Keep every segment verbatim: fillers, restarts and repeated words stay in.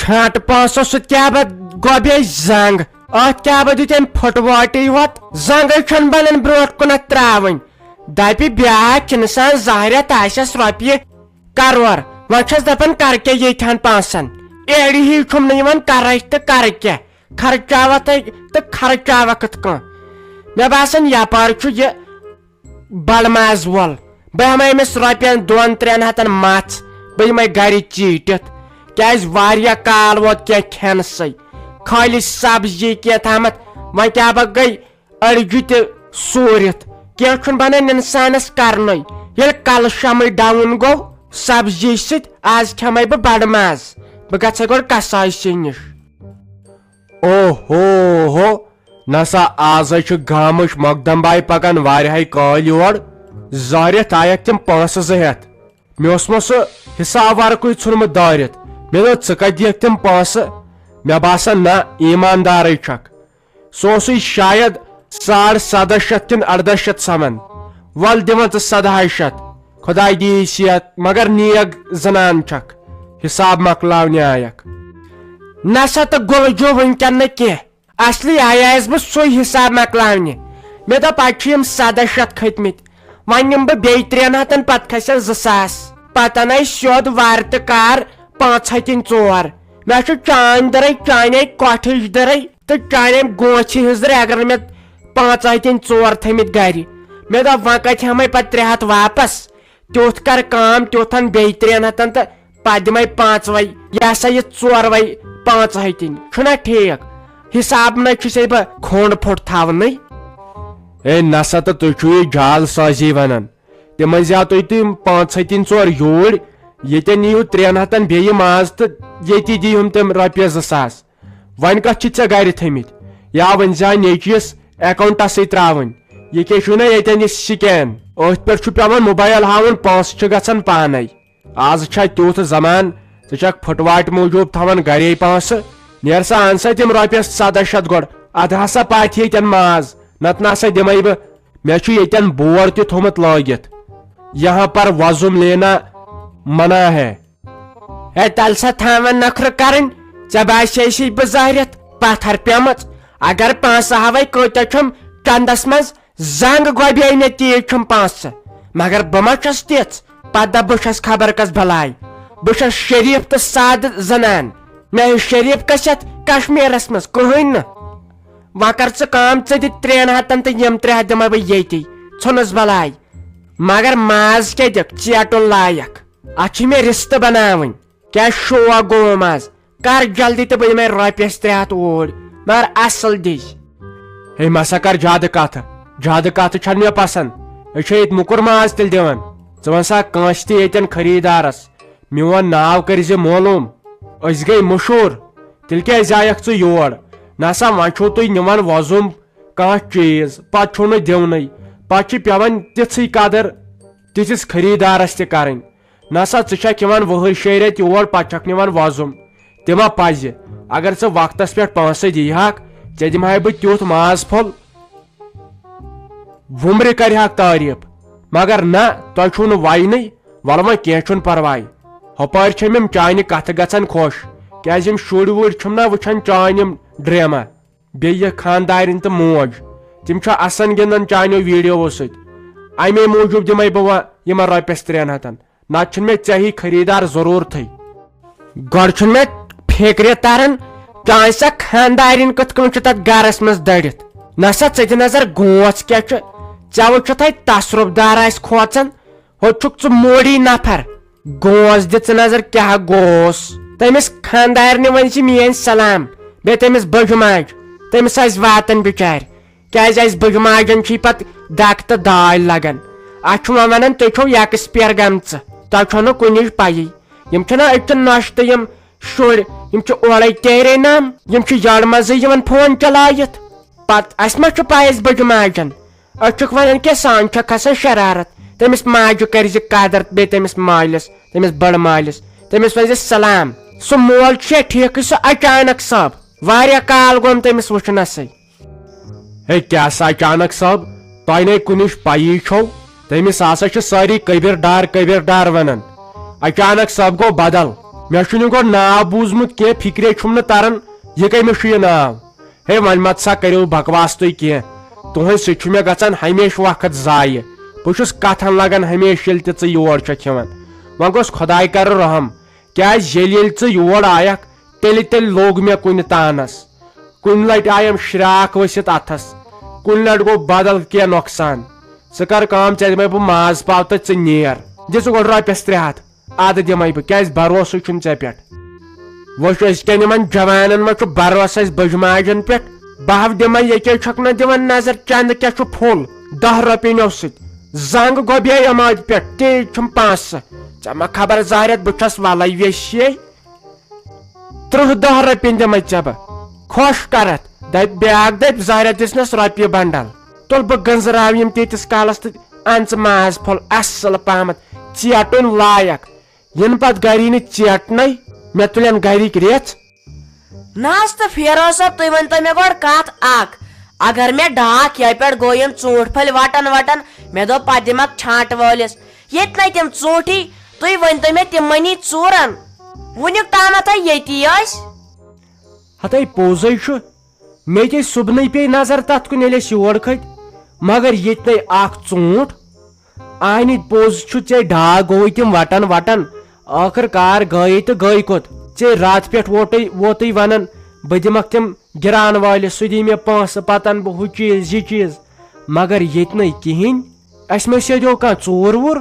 ہاٹہٕ پونٛسو سۭتۍ کیٛاہ بہ گۄبے زنٛگ؟ اتھ کیٛاہ بہ دیُت أمۍ پھُٹووٹٕے ہوت؟ زنٛگے چھَنہٕ بنان برٛونٛٹھ کُنتھ ترٛاوٕنۍ۔ دپہِ بیٛاکھ انسان زہرٮ۪تھ آسٮ۪س رۄپیہِ کرور، وۄنۍ چھَس دپان کرٕ کیٛاہ ییٖتہن پونٛسن؟ ایڑِ ہی چھُم نہٕ یِوان کرٕچ تہٕ کرٕ کیٛاہ؟ خرچاوتھے تہٕ خرچاوکھ کِتھ کٔنۍ؟ مےٚ باسان یپارٕ چھُ یہِ بڑٕ ماز وول۔ بہٕ ہٮ۪مہٕ أمِس رۄپین دۄن ترٛٮ۪ن ہتن مژھ، بہٕ یِمے گرِ چیٖٹِتھ، کیٛازِ واریاہ کال ووت کینٛہہ کھٮ۪نسٕے۔ خٲلی سبزی کینٛہہ تھامتھ، وۄنۍ کیٛاہ بہ گٔے أڑجہِ تہِ سوٗرِتھ۔ کینٛہہ چھُنہٕ بنان انسانس کرنُے۔ ییٚلہِ کلہٕ شمٕے ڈاوُن گوٚو سبزی سۭتۍ، از کھٮ۪مے بہٕ بڑٕ ماز۔ بہٕ گژھے گۄڈٕ کسایہِ سٕے نِش۔ او ہو ہو، نسا آزے چھِ گامٕچ مۄقدم باے پکان واریاہے کٲلۍ یور۔ زارٮ۪تھ آیکھ تِم پونٛسہٕ زٕ ہٮ۪تھ۔ مےٚ اوسمو سُہ حساب ورقٕے ژھُنمُت دٲرِتھ۔ مےٚ دوٚپ، ژٕ کتہِ دِکھ تِم پونٛسہٕ؟ مےٚ باسان، نہ، ایماندارٕے چھکھ۔ سُہ اوسُے شاید ساڑ سدہ شتھ کِنہٕ اردہ شتھ سمان۔ ول دِوان ژٕ سدہاے شتھ۔ خداے دِیی صحت، مگر نیک زنان چھکھ۔ حساب مۄکلاونہِ آیکھ۔ نسا تہٕ گُلہٕ جو وٕنکٮ۪ن نہٕ کینٛہہ۔ اصلی آیس بہٕ سُے حساب مۄکلاونہِ۔ مےٚ دوٚپ، اتہِ چھِ یِم سدہ شتھ کھٔتۍ مٕتۍ۔ وۄنۍ نِمہٕ بہٕ بیٚیہِ ترٛٮ۪ن ہتن، پتہٕ کھسن زٕ ساس۔ پتہٕ انَے سیوٚد وارٕ تہٕ کار پانٛژھ ہتٕنۍ ژور۔ مےٚ چھُ چانۍ دٔرٕے، چانے کۄٹھٕچ دٔرٕے تہٕ چانے گوچھِ ہٕنٛز دٔرٕے، اگر نہٕ مےٚ پانٛژھ ہتٕنۍ ژور تھٲمٕتۍ گرِ۔ مےٚ دوٚپ، وۄنۍ کتہِ ہٮ۪مے پتہٕ ترٛےٚ ہتھ واپس؟ تیُتھ کر کٲم، تیُتھ ان بیٚیہِ ترٛٮ۪ن ہتن تہٕ پتہٕ دِمے پانٛژوے، یہِ ہسا یہِ ژوروے پانٛژھ ہتٕنۍ۔ چھُنا ٹھیٖک؟ حساب نَے چھُسے بہٕ کھونڈ پھوٚٹ تھاونٕے۔ اے نسا، تہٕ تُہۍ چھِو یہِ جعل سٲزی ونان۔ تِمن زیادٕ تُہۍ تِم پانٛژھ ہتٕنۍ ژور یوٗرۍ، ییٚتٮ۪ن نِیِو ترٛٮ۪ن ہتن بیٚیہِ ماز تہٕ ییٚتی دِیِہُم تِم رۄپیس زٕ ساس۔ وۄنۍ کتھ چھِ ژےٚ گرِ تھٲمٕتۍ؟ یا وۄنۍ زِ نیٚچوِس اکاونٹسٕے ترٛاوٕنۍ۔ یہِ کیٛاہ چھُو نہ ییٚتٮ۪ن یہِ سکین؟ أتھۍ پٮ۪ٹھ چھُ پٮ۪وان موبایل ہاوُن، پونٛسہٕ چھِ گژھان پانے۔ آز چھا تیُتھ زمان، ژٕ چھکھ پھٕٹواٹہِ موٗجوٗب تھاوان گرے پونٛسہٕ؟ نیر سا، ان سا تِم رۄپیس ژۄدہ شتھ گۄڈٕ، ادٕ ہسا پاتہِ ییٚتٮ۪ن ماز، نتہٕ نہ سا دِمے بہٕ۔ مےٚ چھُ ییٚتٮ۪ن بورڈ تہِ تھوٚمُت لٲگِتھ، یہاں پر وۄزُم لینا منع ہے۔ ہے، تیٚلہِ سا تھاوان نخرٕ کرٕنۍ، ژےٚ باسے سی بہٕ زہرِتھ پتھر پیمٕژ۔ اگر پونٛسہٕ ہاوے کۭتیاہ چھُم چندس منٛز، زنگ گۄبے مےٚ تیٖتۍ چھُم پونٛسہٕ۔ مگر بہٕ ما چھَس تِژھ؟ پتہٕ دپ بہٕ چھَس خبر کس بلاے۔ بہٕ چھَس شریف تہٕ سادٕ زنان۔ مےٚ ہیوٚچھ شریف گٔژھِتھ کشمیرس منٛز کٕہٕنۍ نہٕ۔ وۄنۍ کر ژٕ کٲم، ژٕ دِ ترٛٮ۪ن ہتن تہٕ یِم ترٛےٚ ہتھ دِمے بہٕ ییٚتی۔ ژھٕنُس بلاے۔ مگر ماز کیٛاہ دِکھ ژیٹُن لایق؟ اتھ چھِ مےٚ رستہٕ بناوٕنۍ۔ کیٛاہ شوق گوٚوم از؟ کر جلدی تہٕ بہٕ یِمے رۄپیس ترٛےٚ ہتھ اوٗرۍ، مگر اصل دِس۔ ہے، مسا کر زیادٕ کتھٕ، زیادٕ کتھٕ چھنہٕ مےٚ پسند۔ أسۍ چھِ ییٚتہِ موٚکُر ماز تیٚلہِ دِوان۔ ژٕ ون سا کٲنٛسہِ تہِ ییٚتٮ۪ن خریٖدارس، میون ناو کٔرۍ زِ معلوم۔ أسۍ گٔے مشہوٗر، تیٚلہِ کیٛازِ آیکھ ژٕ یور؟ نسا، وۄنۍ چھِو تُہۍ نِوان وۄزُم کانٛہہ چیٖز، پتہٕ چھُو نہٕ دِونٕے۔ پتہٕ چھِ پٮ۪وان تِژھٕے قدر تِتھِس خریٖدارس تہِ کرٕنۍ۔ نسا، ژٕ چھکھ یِوان وُہٕرۍ شیٚیہِ رٮ۪تۍ یور، پتہٕ چھکھ نِوان وۄزُم۔ تہِ ما پزِ؟ اگر ژٕ وقتس پٮ۪ٹھ پونٛسہٕ دِیہکھ، ژےٚ دِمہٕ ہاے بہٕ تیُتھ ماز پھوٚل، وُمرِ کرِہکھ تعریٖف۔ مگر نہ، تۄہہِ چھُو نہٕ وینٕے۔ وَلہٕ وۄنۍ، کینٛہہ چھُنہٕ پرواے۔ ہۄپٲرۍ چھِم یِم چانہِ کتھٕ گژھان خۄش، کیازِ یِم شُرۍ وُرۍ چھِم نہ وٕچھان چٲنۍ یِم ڈرامہ۔ بیٚیہِ یہِ خاندارِنۍ تہٕ موج، تِم چھِ اسان گِنٛدان چانیو ویڈیوو سۭتۍ۔ امے موٗجوٗب دِمے بہٕ وۄنۍ یِمن رۄپیس ترٛٮ۪ن ہتن، نتہٕ چھُنہٕ مےٚ ژےٚ ہی خریٖدار ضروٗرتھٕے۔ گۄڈٕ چھُنہٕ مےٚ فِکرِ تران، چانۍ سۄ خاندارِنۍ کِتھ کٔنۍ چھِ تتھ گرس منٛز دٔرِتھ۔ نہ سا، ژٕ دِ نظر گوژھ کیٛاہ چھُ، ژےٚ وٕچھِتھ ہے تصرُف دار آسہِ کھوژان، ہوٚت چھُکھ ژٕ موڑی نفر۔ گوس دِ ژٕ نظر کیٛاہ گوس۔ تٔمِس خاندارنہِ ؤنۍ زِ میٲنۍ سلام، بیٚیہِ تٔمِس بٔجہِ ماجہِ، تٔمِس آسہِ واتان بِچارِ، کیٛازِ اَسہِ بٔجہِ ماجٮ۪ن چھِ پتہٕ دَگ تہٕ داے لگان۔ اَتھ چھُ وۄنۍ ونان، تُہۍ چھِو یکسپیر گٔمژٕ، تۄہہِ چھو نہٕ کُنِچ پَیی۔ یِم چھِنہ أکۍ نۄشہِ تہٕ یِم شُرۍ، یِم چھِ اورَے تیرے نام، یِم چھِ یٔڑ منٛزٕے یِوان فون چلٲیِتھ۔ پتہٕ اَسہِ ما چھُ پَے اَسہِ بٔجہِ ماجٮ۪ن؟ أسۍ چھِکھ وَنان کہِ سانہِ چھےٚ کھسان شرارت۔ تٔمِس ماجہِ کٔرۍ زِ قدر، بیٚیہِ تٔمِس مٲلِس، تٔمِس بٔڑ مٲلِس۔ تٔمِس ؤنۍ زِ سلام۔ سُہ مول چھُ ٹھیٖکٕے، سُہ اچانک صٲب۔ واریاہ کال گوٚم تٔمِس وٕچھنَسٕے۔ ہے، کیٛاہ سا اچانک صٲب؟ تۄہہِ نے کُنِچ پَیی چھو؟ تٔمِس ہسا چھِ سٲری کبیٖر ڈار، کبیٖر ڈار وَنان۔ اچانک صٲب گوٚو بدل۔ مےٚ چھُنہٕ گۄڈٕ ناو بوٗزمُت کینٛہہ، فِکرے چھُم نہٕ تران، یہِ کٔمِس چھُ یہِ ناو؟ ہے، وۄنۍ مت سا کٔرِو بکواس تُہۍ کینٛہہ، تُہنٛدِ سۭتۍ چھُ مےٚ گژھان ہمیشہِ وقت ضایہِ۔ بہٕ چھُس کتھن لگان ہمیشہِ، ییٚلہِ تہِ ژٕ یور چھکھ یِوان۔ وۄنۍ گوٚژھ خۄداے کرُن رحم، کیازِ ییٚلہِ ییٚلہِ ژٕ یور آیکھ، تیٚلہِ تیٚلہِ لوٚگ مےٚ کُنہِ تانس۔ کُنہِ لٹہِ آیم شراکھ ؤسِتھ اتھس، کُنہِ لٹہِ گوٚو بدل کینٛہہ نۄقصان۔ ژٕ کر کٲم، ژےٚ دِمے بہٕ ماز پاو تہٕ ژٕ نیر۔ دِ ژٕ گۄڈٕ رۄپیس ترٛےٚ ہتھ، ادٕ دِمے بہٕ، کیازِ بھروسہٕ چھُنہٕ ژےٚ پٮ۪ٹھ۔ وٕچھ، أزکٮ۪ن یِمن جوانن منٛز چھُ بھروسہٕ اَسہِ بٔجماجن پٮ۪ٹھ۔ بہٕ ہا دِمے، ییٚکے چھکھ نہ دِوان نظر، چندٕ کیٛاہ چھُ پھوٚل؟ دہ رۄپینیو سۭتۍ زنگ گۄبے یمٲدۍ پٮ۪ٹھ، تیز چھُم پونٛسہٕ۔ ژےٚ ما خبر زہرٮ۪تھ بہٕ چھس ولے ویسے؟ ترٕٛہ دہ رۄپین دِمے ژےٚ بہٕ۔ خۄش کرتھ دپہِ بیاکھ، دپہِ زہرٮ۪تھ دِژنس رۄپیہِ بنڈل۔ تُل بہٕ گنزراو یِم تیٖتِس کالس تہٕ ان ژٕ ماز پھوٚل اصل پہمتھ، ژیٹُن لایق۔ یِنہٕ پتہٕ گری نہٕ ژیٹنَے، مےٚ تُلن گرِکۍ ریژھ۔ نہ حظ تہٕ فیروز صٲب، تُہۍ ؤنۍ تو مےٚ گۄڈٕ کتھ اکھ۔ اگر مےٚ ڈاکھ یہِ پٮ۪ٹھ گوٚو یِم ژوٗنٛٹھۍ پھٔلۍ وٹان وٹان، مےٚ دوٚپ پتہٕ دِمکھ چھانٛٹہٕ وٲلِس، ییٚتہِ نَے تِم ژوٗنٛٹھی، تُہۍ ؤنۍ تو مےٚ تِم مٔنی ژوٗرن۔ وُنیُک تامتھ ہا ییٚتی ٲسۍ۔ ہتے پوٚزے چھُ، مےٚ تے صُبنٕے پیٚیہِ نظر تتھ کُن ییٚلہِ أسۍ یور کھٔتۍ، مگر ییٚتہِ نَے اکھ ژوٗنٛٹھ۔ آہنہِ پوٚز چھُ، ژےٚ ڈاکھ گوٚوُے تِم وٹان وٹان، ٲخٕر کار گٔیے تہٕ گٔے کوٚت؟ ژےٚ راتہٕ پٮ۪ٹھ ووٹے ووتُے ونان، بہٕ دِمکھ تِم گِران وٲلِس، سُہ دی مےٚ پونٛسہٕ، پتہٕ انہٕ بہٕ ہُہ چیٖز، یہِ چیٖز، مگر ییٚتہِ نَے کِہینۍ۔ اَسہِ مہ سیدیو کانٛہہ ژوٗر ووٗر۔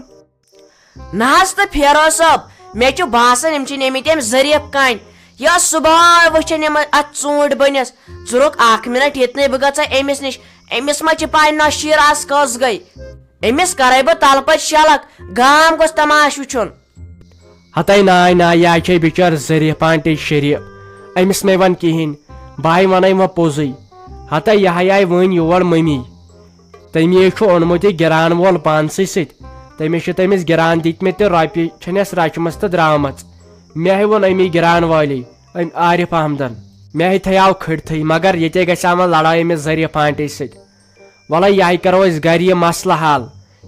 نہ حظ تہٕ فیروز صٲب، مےٚ چھُ باسان یِم چھِ نِمٕتۍ أمۍ ظریف کامہِ۔ یہِ ٲس صُبحٲے وٕچھان یِم اتھ ژوٗنٛٹھۍ بٔنِس۔ ژٕ رُک اکھ منٹ ییٚتنٕے، بہٕ گژھٕ أمِس نِش۔ أمِس ما چھِ پاے نۄشہِ شیٖر آز کٔژ گٔے؟ أمِس کرے بہٕ تلہٕ پتہٕ شلکھ، گام گوٚژھ تماش وٕچھُن۔ ہتے ناے ناے، یہِ چھے بِچٲر ظریف آنٹی شریف، أمِس مے ون کِہینۍ، بہٕ ہاے ونَے وۄنۍ پوٚزُے۔ ہتے یہِ ہاے آیہِ وٕنۍ یور مٔمی، تٔمی چھُ اوٚنمُت یہِ گِران وول پانسٕے سۭتۍ، تٔمِس چھِ تٔمِس گِران دِتمٕتۍ تہٕ رۄپیہِ چھَنَس رچمٕژ تہٕ درٛامٕژ۔ مےٚ ہے ووٚن أمی گِران وٲلی، أمۍ عارف احمدن، مےٚ ہے تھیاو کھٔٹتھٕے، مگر ییٚتے گژھِ ہا وۄنۍ لڑٲے أمِس ظریف آنٹی سۭتۍ۔ وَلَے یہِ ہَے کَرو أسۍ گَرِ یہِ مسلہٕ حل۔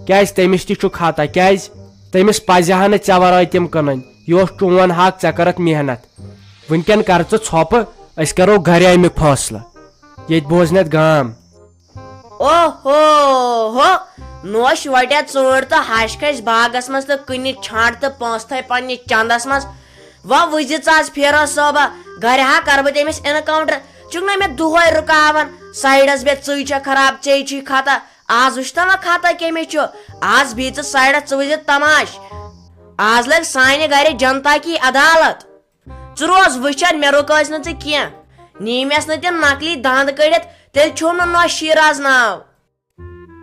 کیٛازِ تٔمِس تہِ چھُ خطا؟ کیٛازِ؟ تٔمِس پَزِ ہا نہٕ ژےٚ وَرٲے تِم کٕنٕنۍ۔ یہِ اوس چون حق، ژےٚ کٔرٕتھ محنت۔ وٕنکٮ۪ن کَر ژٕ ژھۄپہٕ، أسۍ کَرو گَرِ اَمیُک فٲصلہٕ۔ ییٚتہِ بوزنٮ۪تھ گام۔ اوہو ہو، نوش وٹیا ژوٗنٛٹھۍ تہٕ ہَش کھٔسۍ باغس منٛز تہٕ کٕنِتھ چھانٛڈ تہٕ پونٛسہٕ تھٲے پننِس چندس منٛز۔ وۄنۍ وٕچھ زِ ژٕ آز فیروز صٲبہ، گرِ ہا کرٕ بہٕ تٔمِس انکاونٹر۔ چھُکھ نہ مےٚ دۄہے رُکاوان، سایڈس بیٚہہ، ژٕے چھےٚ خراب، ژے چھُے خطا۔ آز وٕچھ تہ وۄنۍ خطا کٔمِس چھُ۔ آز بِہہِ ژٕ سایڈس، ژٕ وٕچھ زِ تماش۔ آز لگہِ سانہِ گرِ جنتا کی عدالت۔ ژٕ روز وٕچھان، مےٚ رُکٲوۍ نہٕ ژٕ کینٛہہ۔ نی مےٚ نہٕ تِم نقلی دند کٔڑِتھ، تیٚلہِ چھوٚم نہٕ نۄش شیٖراز ناو۔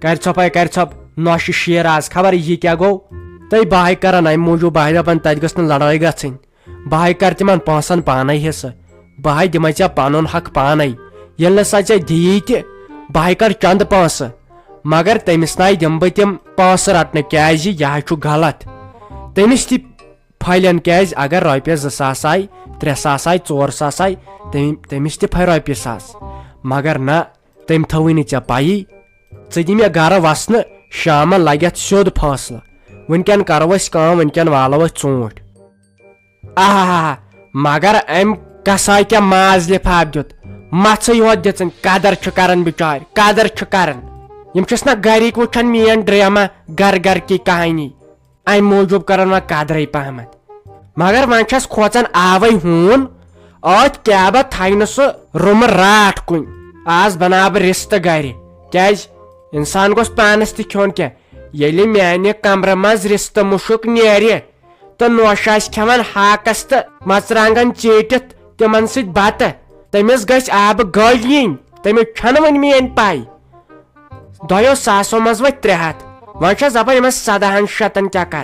کَرِ ژھۄپَے، کَرِ ژھۄپ، نۄشہِ شیٖراز، خبر یہِ کیٛاہ گوٚو۔ تہٕ بہٕ ہاے کَرَن اَمہِ موٗجوٗب، بہٕ ہاے دَپَن تَتہِ گٔژھ نہٕ لڑٲے گژھٕنۍ۔ بہٕ ہاے کَرٕ تِمَن پونٛسَن پانَے حصہٕ۔ بہٕ ہاے دِمَے ژےٚ پَنُن حق پانَے۔ ییٚلہِ نہٕ سۄ ژےٚ دِیی تہِ، بہٕ ہاے کَرٕ چَندٕ پونٛسہٕ۔ مگر تٔمِس ناے دِمہٕ بہٕ تِم پونٛسہٕ رَٹنہٕ، کیٛازِ یہِ ہا چھُ غلط۔ تٔمِس تہِ پھٔلٮ۪ن، کیٛازِ اگر رۄپیَس زٕ ساس آے، ترٛےٚ ساس آے، ژور ساس آے، تٔمۍ، تٔمِس تہِ پھٔلۍ رۄپیہِ ساس۔ مگر نہ، تٔمۍ تھٲوٕے نہٕ ژےٚ پَیی۔ ژٕ دِ مےٚ گرٕ وَسنہٕ، شامَن لَگہِ اَتھ سیوٚد فٲصلہٕ۔ وٕنکٮ۪ن کَرو أسۍ کٲم، وٕنکٮ۪ن والو أسۍ ژوٗنٛٹھۍ۔ آہا، مگر أمۍ کسا کیٛاہ ماز لِفاف دیُت؟ مَژھٕے یوت دِژٕن، قدر چھُ کران بِچارِ، قدر چھُ کران۔ یِم چھِس نہ گرِکۍ وٕچھان میٛٲنۍ ڈرامہ، گھر گھر کی کہانی۔ امہِ موٗجوٗب کران وۄنۍ قدرے پہمتھ۔ مگر وۄنۍ چھس کھوژان آوے ہوٗن، ٲتھۍ کیبہ تھاینہٕ سُہ روٚمہٕ راٹھ کُنہِ۔ آز بناو بہٕ رِستہٕ گرِ، کیازِ انسان گوٚژھ پانس تہِ کھیوٚن کینٛہہ۔ ییٚلہِ میانہِ کمرٕ منٛز رِستہٕ مُشُک نیرِ تہٕ نوشہِ آسہِ کھٮ۪وان ہاکس تہٕ مرژٕوانٛگن ژیٹِتھ تِمن سۭتۍ بتہٕ، تٔمِس گژھِ آبہٕ گٔلۍ یِنۍ، تٔمِس چھنہٕ وۄنۍ میٲنۍ پے۔ دۄیو ساسو منٛز وٲتۍ ترٛےٚ ہتھ۔ وۄنۍ چھس دپان یِمن سدہن شتن کیٛاہ کر؟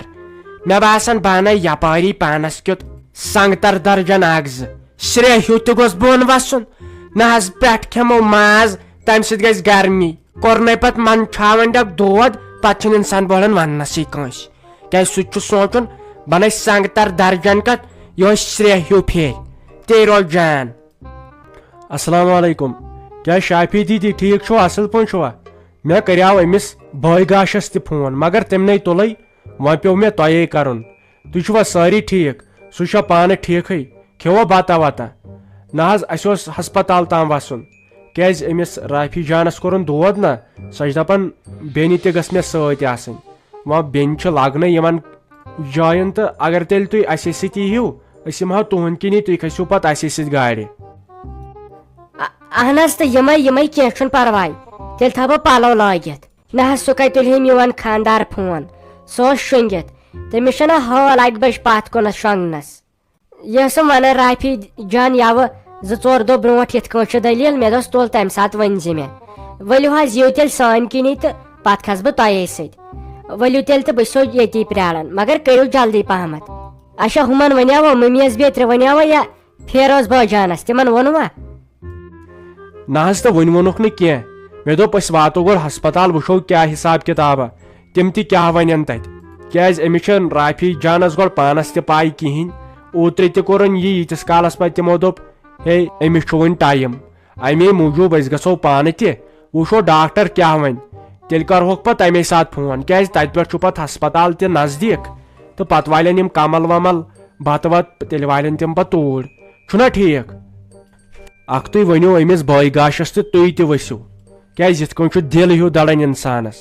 مےٚ باسان بہٕ انَے یپٲری پانس کیُت سنگتر درجن اکھ زٕ۔ سرٛیٚہہ ہیوٗ تہِ گوٚژھ بۄن وسُن۔ نہ حظ پٮ۪ٹھ کھٮ۪مو ماز، تمہِ سۭتۍ گژھِ گرمی۔ کوٚرنے پتہٕ منٛدچھاوان ڈٮ۪کھ دود، پتہٕ چھُنہٕ انسان بولان وننسٕے کٲنٛسہِ۔ کیٛازِ سُہ تہِ چھُ سونٛچُن، بنَے سنگتر درجن کتھ، یِہوٚے سرٛیٚہہ ہیوٗ پھیرِ، تے روزِ جان۔ السلام علیکم۔ کیٛاہ شافی دیدی ٹھیٖک چھُوا؟ اصٕل پٲٹھۍ چھُوا؟ مےٚ کریاو أمِس بٲے گاشس تہِ فون، مگر تٔمۍ نے تُلٕے۔ وۄنۍ پیوٚو مےٚ تۄہے کرُن۔ تُہۍ چھِوا سٲری ٹھیٖک؟ سُہ چھا پانہٕ ٹھیٖکھٕے؟ کھیوٚوا بتہ وتہ؟ نہ حظ، اسہِ اوس ہسپتال تام وسُن۔ کیازِ أمِس رافی جانس کوٚرُن دود نہ؟ سۄ چھِ دپان بیٚنہِ تہِ گٔژھ مےٚ سۭتۍ آسٕنۍ۔ وۄنۍ بیٚنہِ چھِ لگنَے یِمن جاین، تہٕ اگر تیٚلہِ تُہۍ اسے سۭتۍ ییٖہِو، أسۍ یِمہو تُہنٛدۍ کِنی، تُہۍ کھٔسِو پتہٕ اسے سۭتۍ گاڑِ۔ اہن حظ، تہٕ یِمے یِمے، کینٛہہ چھُنہٕ پرواے۔ تیٚلہِ تھاو بہٕ پلو لٲگِتھ۔ نہ حظ، سُہ کتہِ تُلہِ ہے میون خاندار فون؟ سُہ اوس شۄنٛگِتھ۔ تٔمِس چھنہ حال اکہِ بجہِ پتھ کُنتھ شۄنٛگنس۔ یہِ ٲسٕم ونان رافی جان یوٕ زٕ ژور دۄہ برونٛٹھ، یِتھ کٲٹھۍ چھِ دٔلیٖل، مےٚ دوٚپُس، تُل، تمہِ ساتہٕ ؤنۍ زِ مےٚ۔ ؤلِو حظ، یِیِو تیٚلہِ سٲنۍ کِنی تہٕ پتہٕ کھسہٕ بہٕ تۄہے سۭتۍ۔ ؤلِو تیٚلہِ تہٕ بہٕ چھُسو ییٚتی پرٛاران، مگر کٔرِو جلدی پہمتھ۔ اچھا، ہُمن ونیاوا، مٔمی یس بیترِ ونیاوا یا فیروز بٲجانس، تِمن ووٚنوا؟ نہ حظ، تہٕ وُنہِ ووٚنُکھ نہٕ کینٛہہ۔ مےٚ دوٚپ، أسۍ واتو گۄڈٕ ہسپتال، وٕچھو کیٛاہ حساب کتابہ، تِم تہِ کیٛاہ ونن تتہِ۔ کیٛازِ أمِس چھُنہٕ رافی جانس گۄڈٕ پانس تہِ پاے کِہینۍ۔ اوترٕ تہِ کوٚرُن یی، ییٖتِس کالس پتہٕ تِمو دوٚپ، ہے، أمِس چھُ وُنہِ ٹایم، امے موٗجوٗب أسۍ گژھو پانہٕ تہِ، وٕچھو ڈاکٹر کیٛاہ ونہِ۔ تیٚلہِ کرہوکھ پتہٕ تمے ساتہٕ فون، کیٛازِ تتہِ پٮ۪ٹھ چھُ پتہٕ ہسپتال تہِ نزدیٖک، تہٕ پتہٕ والن یِم کمل ومل، بتہٕ وتہٕ، تیٚلہِ والن تِم پتہٕ توٗرۍ۔ چھُنا ٹھیٖک؟ اکھتُے ؤنِو أمِس بٲے گاشس تہٕ تُہۍ تہِ ؤسِو، کیٛازِ یِتھ کٔنۍ چھُ دِل ہیوٗ دَڑان اِنسانس۔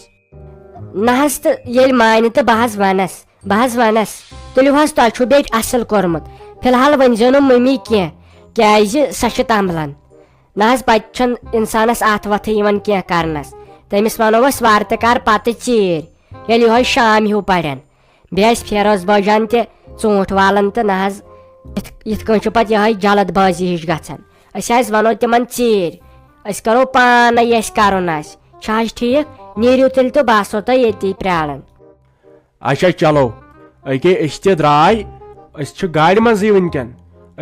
نہ حظ، تہٕ ییٚلہِ مانہِ تہٕ بہٕ حظ وَنس، بہٕ حظ وَنس۔ تُلِو حظ، تۄہہِ چھُو بیٚیہِ اَصٕل کوٚرمُت۔ فی الحال ؤنۍزیو نہٕ مٔمی کینٛہہ، کیٛازِ سۄ چھِ تَمبلان۔ نہ حظ، پَتہٕ چھَنہٕ اِنسانَس اَتھ وَتھٕے یِوان کینٛہہ کَرنَس۔ تٔمِس وَنو أسۍ وارٕ تہِ کار پَتہٕ ژیٖرۍ، ییٚلہِ یِہوٚے شام ہیوٗ پَرن۔ بیٚیہِ آسہِ فیروز بٲجان تہِ ژوٗنٛٹھۍ والان تہٕ نہ حظ، یِتھ، یِتھ کٔنۍ چھُ پتہٕ یِہوٚے جلد بٲزی ہِش گژھان۔ أسۍ حظ ونو تِمن ژیٖرۍ، أسۍ کرو پانے، یہِ اَسہِ کرُن آسہِ۔ چھا حظ ٹھیٖک؟ نیٖرِو تیٚلہِ تہٕ بہٕ آسو تۄہہِ ییٚتی پرٛاران۔ اچھا چلو، أکے أسۍ تہِ درٛاے، أسۍ چھِ گاڑِ منٛزٕے وٕنکٮ۪ن۔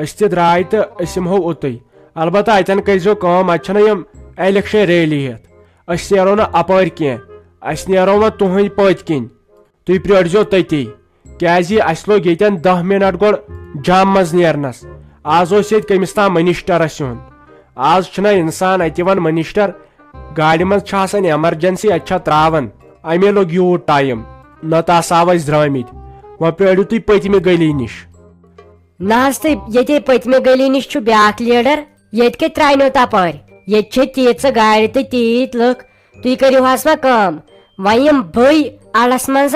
أسۍ تہِ درٛاے تہٕ أسۍ یِمہو اوٚتُے۔ البتہ اتٮ۪ن کٔرۍزیو کٲم، اتہِ چھنہ یِم الیکشن ریلی ہٮ۪تھ، أسۍ نیرو نہٕ اپٲرۍ کینٛہہ، أسۍ نیرو وۄنۍ تُہنٛدۍ پٔتۍ کِنۍ۔ تُہۍ پرٛٲرۍزیو تٔتی، کیٛازِ اَسہِ لوٚگ ییٚتٮ۪ن دَہ مِنٹ گۄڈٕ جام منٛز نیرنَس۔ آز اوس ییٚتہِ کٔمِس تام منسٹرَس یُن۔ آز چھُنہ اِنسان اَتہِ یِوان منسٹر، گاڑِ منٛز چھِ آسان ایمرجنسی، اَتہِ چھا ترٛاوان؟ اَمے لوٚگ یوٗت ٹایم، نَتہٕ آسہٕ ہاو أسۍ درٛامٕتۍ۔ وۄنۍ پرٛٲرِو تُہۍ پٔتمہِ گلی نِش۔ نہ حظ، تہٕ ییٚتے پٔتمہِ گلی نِش چھُ بیٛاکھ لیڈر، ییٚتہِ کتہِ ترٛاینو تپٲرۍ؟ ییٚتہِ چھِ تیٖژٕ گاڑِ تہٕ تیٖتۍ لُکھ، تُہۍ کٔرِو حظ وۄنۍ کٲم، وۄنۍ یِم بٕے اَڑَس منٛز،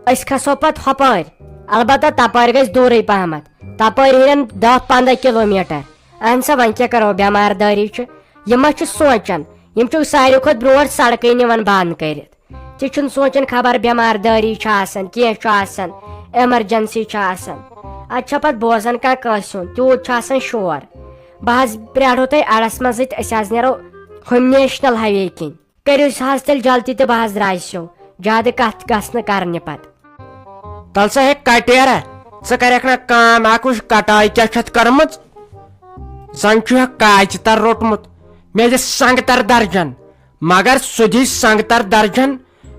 أسۍ کھسو پتہٕ ہۄپٲرۍ۔ البتہ تپٲرۍ گژھِ دوٗرٕے پہمتھ، تپٲرۍ ہیرن دَہ پنٛداہ کلوٗمیٹر۔ اہن سا، وۄنۍ کیٛاہ کرو، بٮ۪مار دٲری چھِ، یِم ما چھِ سونٛچان، یِم چھِ ساروی کھۄتہٕ برونٛٹھ سڑکٕے نِوان بنٛد کٔرِتھ۔ تہِ چھُنہٕ سونٛچان خبر بٮ۪مار دٲری چھِ آسان، کینٛہہ چھُ آسان، ایمرجنسی چھِ آسان۔ اتہِ چھا پتہٕ بوزان کانٛہہ کٲنٛسہِ ہُنٛد، تیوٗت چھُ آسان شور۔ بہٕ حظ پرٛارہو تۄہہِ اَڑَس منٛزٕے تہٕ أسۍ حظ نیرو ہُمہِ نیشنل ہاے وے کِنۍ۔ کٔرِو سا حظ تیٚلہِ جلدی تہٕ بہٕ حظ درٛایسو، زیادٕ کتھ گژھِ نہٕ کرنہِ پتہٕ۔ تل سا ہے کٹیرا، ژٕ کرکھ نا کٲم، اکھ وٕچھ کٹاے کیٛاہ چھتھ کٔرمٕژ۔ زن چھُ ہے کاژِ تر روٚٹمُت، مےٚ دِ سنٛگتر درجن، مگر سُہ دی سنٛگتر درجن،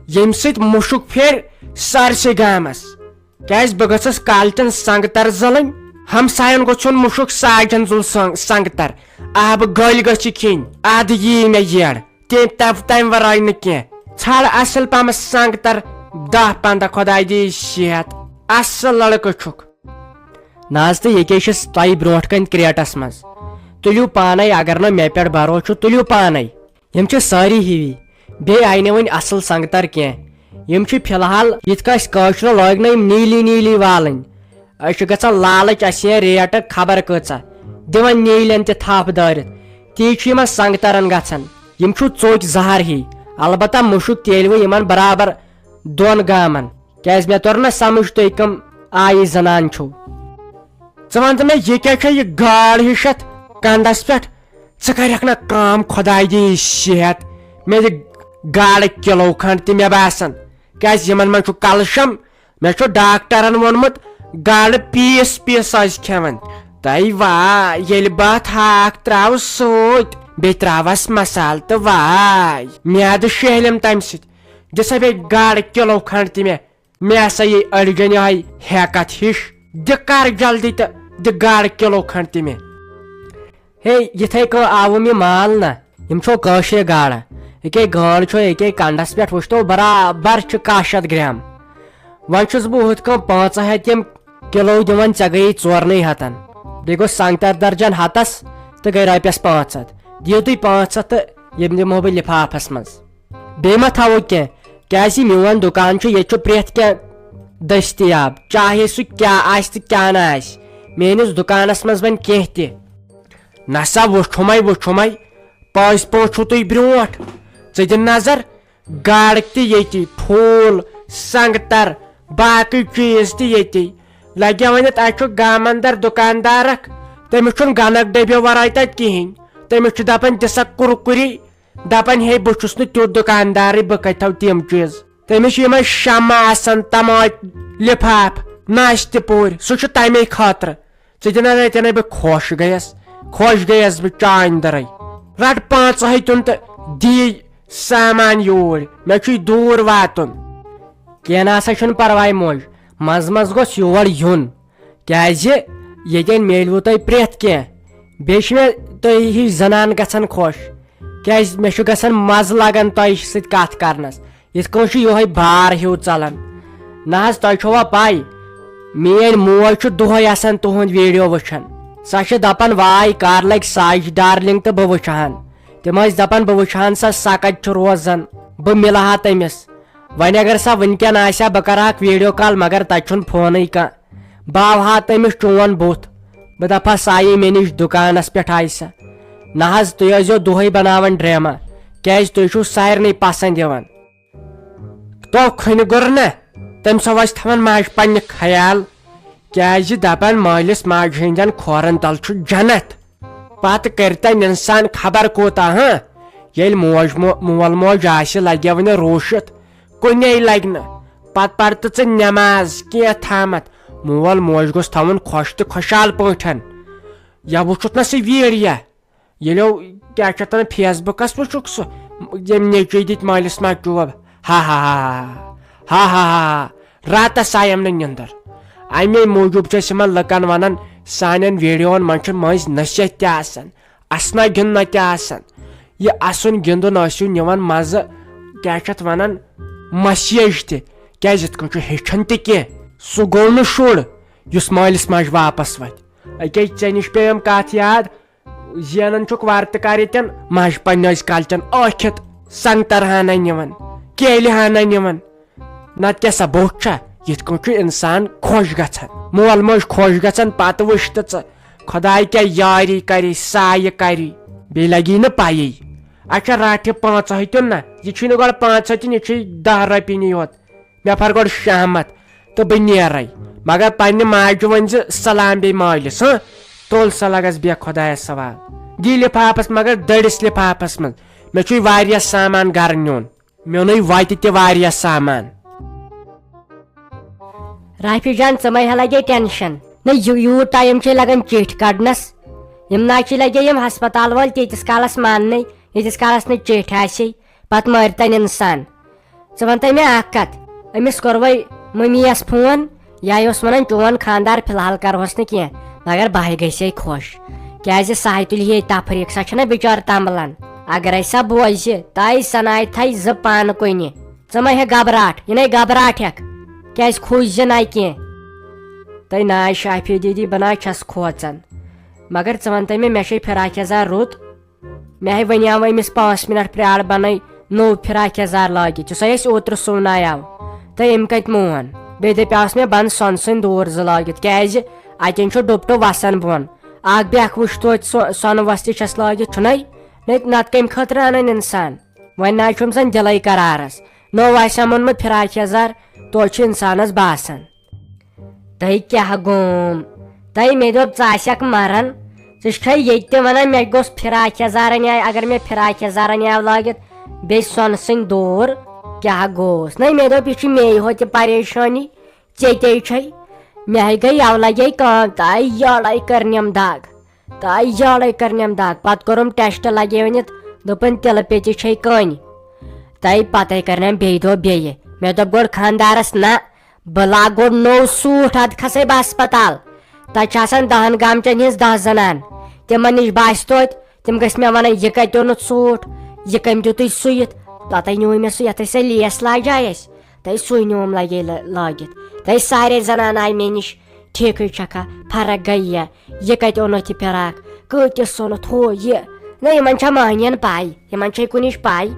ییٚمہِ سۭتۍ مُشُک پھیرِ سٲرسٕے گامس۔ کیٛازِ بہٕ گٔژھٕس کالچن سنٛگتر زٕلٕنۍ، ہمساین گوٚژھ یُن مُشُک ساجن زُل سنٛگ-، سنٛگتر۔ آبہٕ گٔلۍ گٔژھِ کھیٚنۍ، ادٕ یی مےٚ یٔڑ۔ تہِ-، تَو-، تَمہِ ورٲے نہٕ کینٛہہ۔ ژھانٛڈ اَصٕل پَہمَتھ سنٛگتر، دَہ پنٛداہ، خۄداے دِیہِ صحت۔ اَصٕل لٔڑکہٕ چھُکھ۔ نہ حظ، تہٕ ییٚکے چھِس تۄہہِ برونٛٹھ کَنہِ کرٛیٹَس منٛز۔ تُلِو پانَے، اگر نہٕ مےٚ پٮ۪ٹھ بھروسہٕ چھُ، تُلِو پانَے۔ یِم چھِ سٲری ہِوی۔ بیٚیہِ آیہِ نہٕ وۄنۍ اَصٕل سنٛگتر کینٛہہ۔ یِم چھِ فی الحال یِتھ کٔنۍ اَسہِ کٲشرٮ۪و لٲگۍ نہ یِم نیٖلی نیٖلی والٕنۍ۔ أسۍ چھِ گژھان لالٕچ، اَسہِ یِیہِ ریٹ خبر کۭژاہ، دِوان نیٖلٮ۪ن تہِ تھپھ دٲرِتھ۔ تی چھُ یِمن سنگترن گژھان۔ یِم چھُو ژوٚکۍ زہر ہی۔ البتہ مُشُک تیلوٕ یِمن برابر دۄن گامن۔ کیازِ مےٚ توٚر نہٕ سمجھ تُہۍ کٕم آیی زنان چھِو۔ ژٕ وَن تہٕ مےٚ، یہِ کیٛاہ چھےٚ یہِ گاڈ ہِش یَتھ کَنڈَس پٮ۪ٹھ؟ ژٕ کَرٮ۪کھ نہ کٲم، خۄداے دِیہِ صحت۔ مےٚ دِ گاڈٕ کِلوٗ کھنٛڈ تہِ مےٚ باسان، کیٛازِ یِمَن منٛز چھُ کلشم۔ مےٚ چھُ ڈاکٹرن ووٚنمُت، گاڈٕ پیٖس پیٖس ٲسۍ کھٮ۪وان۔ تَے وا، ییٚلہِ بہٕ اَتھ ہاکھ ترٛاوٕ سۭتۍ، بیٚیہِ ترٛاوَس مسالہٕ تہٕ واے، میادٕ شیہلیم تَمہِ سۭتۍ۔ دِ سا بیٚیہِ گاڈٕ کِلوٗ کھنٛڈ تہِ مےٚ۔ مےٚ ہسا یی أڑجن یِہوٚے ہیکتھ ہِش۔ دِ کر جلدی تہٕ دِ گاڈٕ کِلوٗ کھنٛڈ تہِ مےٚ۔ ہے، یِتھَے کٔنۍ آوُم یہِ مال نہ، یِم چھو کٲشرِ گاڈٕ۔ ییٚکے گٲڈ چھو ییٚکے کنڈس پٮ۪ٹھ، وٕچھتو برابر چھِ کاہ شیٚتھ گرام۔ وۄنۍ چھُس بہٕ ہُتھ کٔنۍ پانٛژھ ہتھ یِم کِلو دِوان ژےٚ گٔیی ژورنٕے ہتن، بیٚیہِ گوٚو سنگتر درجن ہتس تہٕ گٔے رۄپیس پانٛژھ ہتھ۔ دِیِو تُہۍ پانٛژھ ہتھ تہٕ یِم دِمہو بہٕ لفافس منٛز۔ بیٚیہِ ما تھاوو کینٛہہ؟ کیازِ میون دُکان چھُ، ییٚتہِ چھُ پرٛٮ۪تھ کینٛہہ دٔستیاب، چاہے سُہ کیٛاہ آسہِ تہٕ کیٛاہ نہٕ آسہِ، میٲنِس دُکانس منٛز بنہِ کینٛہہ تہِ۔ نسا وُچھُمے وُچھُمے، پٔزۍ پٲٹھۍ چھُو تُہۍ برٛونٛٹھ۔ ژٕ دِ نظر، گاڈٕ تہِ ییٚتی، ٹھوٗل، سنگتر، باقٕے چیٖز تہِ ییٚتی۔ لگیا ؤنِتھ، اَتہِ چھُ گامن در دُکاندار اکھ، تٔمِس چھُنہٕ گنک ڈٔبیو ورٲے تتہِ کِہینۍ۔ تٔمِس چھُ دپان، دِ سا کُرکُری، دپان، ہے، بہٕ چھُس نہٕ تیُتھ دُکاندارٕے، بہٕ کتہِ تھاوٕ تِم چیٖز؟ تٔمِس چھِ یِمے شمع آسان، تماچ، لفاف، ناشتہٕ پوٗرۍ، سُہ چھُ تمے خٲطرٕ۔ ژٕ دِ نظر، ییٚتٮ۪ن بہٕ خۄش گٔیَس، خۄش گٔیَس بہٕ چانہِ دَرٕے۔ رَٹ پانٛژھ ہَتہِ تہٕ دِ سامان یوٗرۍ، مےٚ چھُے دوٗر واتُن۔ کینٛہہ نہ سا چھُنہٕ پرواے موج، منٛزٕ منٛزٕ گوٚژھ یور یُن، کیٛازِ ییٚتٮ۪ن میلوٕ تۄہہِ پرٛٮ۪تھ کینٛہہ۔ بیٚیہِ چھِ مےٚ تۄہہِ ہِش زنان گژھان خۄش، کیٛازِ مےٚ چھُ گژھان مَزٕ لگان تۄہہِ سۭتۍ کَتھ کرنَس۔ یِتھ کٔنۍ چھُ یِہوٚے بار ہیوٗ ژلان۔ نہ حظ، تۄہہِ چھوا پَے، میٛٲنۍ موج چھُ دۄہَے آسان تُہُنٛد ویٖڈیو وٕچھان۔ سۄ چھِ دَپان، واے، کر لگہِ ساجہِ ڈارلِنٛگ تہٕ بہٕ وٕچھِ ہن۔ تِم ٲسۍ دَپان، بہٕ وٕچھِ ہن سۄ، سۄ کَتہِ چھُ روزان، بہٕ مِلہٕ ہا تٔمِس۔ وۄنۍ اگر سۄ وٕنکٮ۪ن آسہِ ہا، بہٕ کَرٕ ہاکھ ویٖڈیو کال، مگر تَتہِ چھُنہٕ فونٕے کانٛہہ۔ بہٕ ہاوہا تٔمِس چون بُتھ۔ بہٕ دَپہٕ ہا، سۄ آیے مےٚ نِش دُکانَس پٮ۪ٹھ آیہِ سۄ۔ نہ حظ، تُہۍ ٲسۍزیو دۄہَے بَناوان ڈرٛاما، کیٛازِ تُہۍ چھُو سارنٕے پَسنٛد یِوان۔ تو کھٔنہِ گوٚر نہ، تٔمۍ سا وَسہِ تھاوان ماجہِ پنٛنہِ خیال، کیٛازِ دَپان، مٲلِس ماجہِ ہٕنٛدٮ۪ن کھورَن تَل چھُ جنت۔ پتہٕ کٔرۍ تَمہِ اِنسان خبر کوٗتاہ، ہاں؟ ییٚلہِ موج مو-، مول موج آسہِ، لگہِ وۄنۍ روٗشِتھ، کُنے لگہِ نہٕ۔ پتہٕ پرتہٕ ژٕ نٮ۪ماز کینٛہہ تھامتھ۔ مول موج گوٚژھ تھاوُن خۄش تہٕ خۄشحال پٲٹھۍ۔ یا وٕچھُتھ نہ سُہ ویٖڈیا، ییٚلہِ کیٛاہ چھِ اَتھ وَنان، فیس بُکس وٕچھُکھ سُہ، ییٚمۍ نیٚچوٗ دِتۍ مٲلِس ماجہِ چوب۔ ہا ہا ہا ہا ہا ہا ہا ہا ہا۔ راتس آیم نہٕ نِندٕر۔ اَمے موٗجوٗب چھِ أسۍ یِمن لُکن وَنان، سانٮ۪ن ویٖڈیوون منٛز چھِ مٔنٛزۍ نصیحت تہِ آسان، اَسنا گِنٛدنا تہِ آسان۔ یہِ اَسُن گِنٛدُن ٲسِو نِوان مَزٕ، کیٛاہ چھِ اَتھ وَنان، مسیج تہِ۔ کیٛازِ یِتھ کٔنۍ چھُ ہیٚچھان تہِ کینٛہہ۔ سُہ گوٚو نہٕ شُر، یُس مٲلِس ماجہِ واپس وَتھِ۔ أکے ژےٚ نِش پیٚیَم کَتھ یاد، زینان چھُکھ ورتہٕ کار ییٚتٮ۪ن، ماجہِ پننہِ ٲسۍ کالچن ٲکھِتھ سنگتر ہانہ نِوان، کیلہِ ہانہ نِوان۔ نتہٕ کیٛاہ سا بوٚٹھ چھا؟ یِتھ کٔنۍ چھُ انسان خۄش گژھان، مول موج خۄش گژھان، پتہٕ وٕچھ تہٕ ژٕ، خداے کیٛاہ یاری کری، سایہِ کری، بیٚیہِ لگی نہٕ پیی۔ اچھا، رٹھ یہِ پانٛژھ ہتہِ نہ، یہِ چھُے نہٕ گۄڈٕ پانٛژھ ہتہِ، یہِ چھُے دہ رۄپینی یوت۔ مےٚ پھر گۄڈٕ شہمت تہٕ بہٕ نیرے، مگر پننہِ ماجہِ ؤنۍ زِ سلام بیٚیہِ مٲلِس، ہاں؟ تُل سا لگس بیٚہہ خۄدایس حوال۔ دی لفافس، مگر دٔرِس لفافس منٛز۔ مےٚ چھُے واریاہ سامان گرٕ نیُن۔ میونُے وتہِ تہِ واریاہ سامان۔ رافی جان، ژٕ مے ہا لگے ٹینشن۔ نہ، یوٗ-، یوٗت ٹایم چھے لگان چِٹھۍ کڑنس۔ یِم نہ چھِ لگے یِم ہسپتال وٲلۍ تیٖتِس کالس ماننٕے، ییٖتِس کالس نہٕ چِٹھۍ آسے۔ پتہٕ مٲرتن انسان۔ ژٕ وَن تہٕ مےٚ اکھ کتھ، أمِس کوٚروے مٔمی یَس فون، یہِ اوس وَنان چون خانٛدار فی الحال کرہوس نہٕ کینٛہہ، مگر بہٕ گژھے خۄش، کیازِ سۄ تُلہِ ہے تفریٖق، سۄ چھَنہ بِچٲر تمبلان۔ اگرے سۄ بوزِ، تہٕ سۄ نایہِ تھایہِ زٕ پانہٕ کُنہِ۔ ژٕ مہ ہیٚکھ گھبراٹھ، یہِ نے گھبراٹھ ہیٚکھ، کیازِ کھوٗژ زِ نہ کینٛہہ۔ تہٕ ناے شافی دیدی، بہٕ نہ چھَس کھوژان، مگر ژٕ وَن تہٕ مےٚ، مےٚ چھے فراک یَزار رُت، مےٚ ہے وَنیٛاو أمِس پانٛژھ مِنٹ پرٛار، بَنَے نوٚو فراک یَزار لٲگِتھ، یُس اَسہِ اوترٕ سُونایاو۔ تہٕ أمۍ کَتہِ مون؟ بیٚیہِ دَپیٛاوُس مےٚ، بَن سۄنہٕ سٕنٛدۍ دوٗر زٕ لٲگِتھ، کیٛازِ اَتٮ۪ن چھُ ڈُپٹہٕ وَسان بۄن۔ اَکھ بیٛاکھ وٕچھ توتہِ سۄ-، سۄنہٕ وَس تہِ چھَس لٲگِتھ، چھُنَے؟ نَتہٕ، نَتہٕ کَمہِ خٲطرٕ اَنَن اِنسان؟ وۄنۍ نہ چھُم زَن دِلَے قرارَس۔ نوٚو آسہِ ہا مونمُت فراک یَزار، توتہِ چھُ اِنسانَس باسان۔ تۄہہِ کیٛاہ گوم؟ تۄہہِ مےٚ دوٚپ، ژٕ آسکھ مران۔ ژٕ چھکھے ییٚتہِ تہِ ونان، مےٚ گوٚژھ فراک یزار انیاو، اگر مےٚ فراک یزار انیاو لٲگِتھ، بیٚیہِ سۄنہٕ سٕنٛدۍ دوٗر، کیٛاہ گوٚوس؟ نَے، مےٚ دوٚپ، یہِ چھِ مے ہوت یہِ پریشٲنی، ژےٚ تے چھے۔ مےٚ ہے گٔے یَوٕ لگے کٲم، تہٕ یٔڑے کٔرنٮ۪م دگ، تہٕ یٔڑے کٔرنٮ۪م دگ۔ پتہٕ کوٚرُم ٹیسٹ، لگے ؤنِتھ، دوٚپُن، تِلہٕ پیٚتہِ چھے کٔنۍ۔ تہٕ پتے کٔرنٮ۪م بیٚیہِ دۄہ بیٚیہِ۔ مےٚ دوٚپ گۄڈٕ خانٛدارس، نہ، بہٕ لاگہٕ گۄڈٕ نوٚو سوٗٹ، ادٕ کھسے بہٕ ہسپتال۔ تتہِ چھِ آسان دہن گامچن ہٕنٛز دہ زنان۔ تِمن نِش باسہِ توتہِ، تِم گٔژھۍ مےٚ ونٕنۍ، یہِ کتہِ اوٚنُتھ سوٗٹ، یہِ کٔمۍ دیُتُے سُوِتھ؟ پتے نیوٗ مےٚ سُہ، یتھ أسۍ سۄ لیس لاجے اَسہِ، تہٕ سُے نیوٗم لگے لٲ-، لٲگِتھ۔ تہٕ سارے زنان آیہِ مےٚ نِش، ٹھیکٕے چھکھا؟ فرق گٔییا؟ یہِ کتہِ اوٚنُتھ یہِ فراق؟ کۭتِس اوٚنُتھ ہُہ یہِ؟ نہ، یِمن چھا مہنین پاے؟ یِمن چھے کُنِچ پاے؟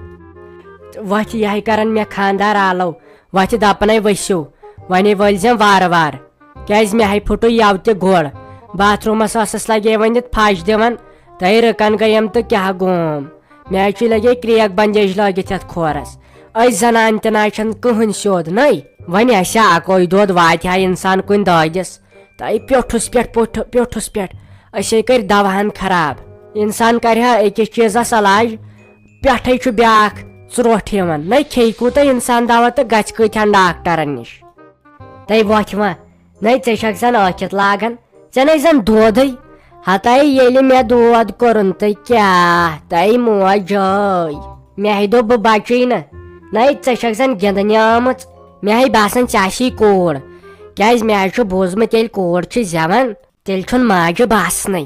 وۄتھِ یِہے کرن مےٚ خاندار آلو، وۄتھِ دپنے ؤسِو، وۄنۍ ؤلۍ زٮ۪م وارٕ وارٕ۔ کیازِ مےٚ ہے پھُٹُے یَوٕ تہِ گۄڈ۔ باتھ روٗمس ٲسٕس لگے ؤنِتھ پھش دِوان، تہٕ رٕکن گٔیم تہٕ کیٛاہ گوم۔ مےٚ ہے چھُے لگے کرٛیک بندیج لٲگِتھ یتھ کھورس۔ أسۍ زنانہِ تہِ نہ چھنہٕ کٕہٕنۍ سیوٚد نٔے۔ وۄنۍ آسہِ ہا اکوے دۄد واتہِ ہا انسان کُنہِ دٲدِس۔ تہٕ پیوٚٹھُس پٮ۪ٹھ پوٚٹھ-، پیوٚٹھُس پٮ۪ٹھ۔ أسے کٔرۍ دواہن خراب۔ انسان کرِ ہا أکِس چیٖزس علاج، پٮ۪ٹھے چھُ بیٛاکھ ژروٚٹھ یِوان۔ نٔے کھیٚیہِ کوٗتاہ انسان دوا تہٕ گژھِ کۭتہن ڈاکٹرن نِش۔ تَے وۄتھِ وۄنۍ، نَے ژےٚ چھَکھ زَن ٲکھِتھ لاگان، ژےٚ نَے زَن دودٕے۔ ہَتَے ییٚلہِ مےٚ دود کوٚرُن تہٕ کیٛاہ تَے موج جٲے۔ مےٚ ہے دوٚپ بہٕ بَچٕے نہٕ، نَے ژےٚ چھَکھ زَن گِنٛدنہِ آمٕژ۔ مےٚ ہے باسان ژےٚ آسی کوٗر، کیٛازِ مےٚ ہے چھُ بوٗزمُت ییٚلہِ کوٗر چھِ زٮ۪وان، تیٚلہِ چھُنہٕ ماجہِ باسنٕے۔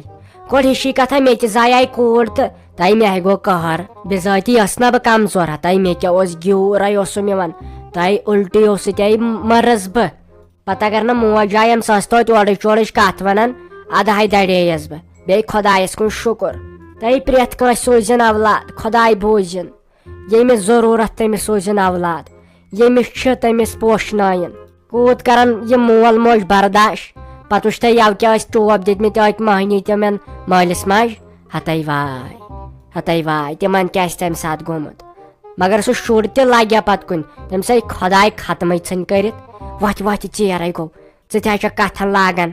گۄڈٕ ہِشی کتھا مےٚ تہِ زایہِ آیہِ کوٗر تہٕ تَے مےٚ ہے گوٚو قہر۔ بِذٲتی ٲس نا بہٕ کمزور، ہتاے مےٚ کیٛاہ اوس گیوٗر ہے اوسُم یِوان، تَے اُلٹی اوس سُہ تہِ مرٕز بہٕ۔ پتہٕ اگر نہٕ موج آیہِ، أمِس ٲس توتہِ اورٕچ یورٕچ کتھ ونان، ادٕ ہے دڑییس بہٕ۔ بیٚیہِ خۄدایس کُن شُکر، تَے پرٛٮ۪تھ کٲنٛسہِ سوٗزِن اولاد، خۄداے بوٗزِن۔ ییٚمِس ضروٗرت تٔمِس سوٗزِن اولاد، ییٚمِس چھِ تٔمِس پوشناوِن۔ کوٗت کرن یہِ مول موج برداش؟ پتہٕ وٕچھ تۄہہِ یَوٕ کیٛاہ ٲسۍ ٹوپ دِتمٕتۍ أتھۍ مۄہنی تِمن مٲلِس ماجہِ۔ ہتَے واے، ہتَے واے، تِمن کیٛاہ آسہِ تَمہِ ساتہٕ گوٚمُت۔ مگر سُہ شُر تہِ لگہِ پتہٕ کُنہِ، تٔمِس ہے خۄداے ختمٕے ژھٕنۍ کٔرِتھ۔ وۄتھِ وۄتھِ ژیرَے گوٚو، ژٕ تہِ ہا چھَکھ کتھن لاگان۔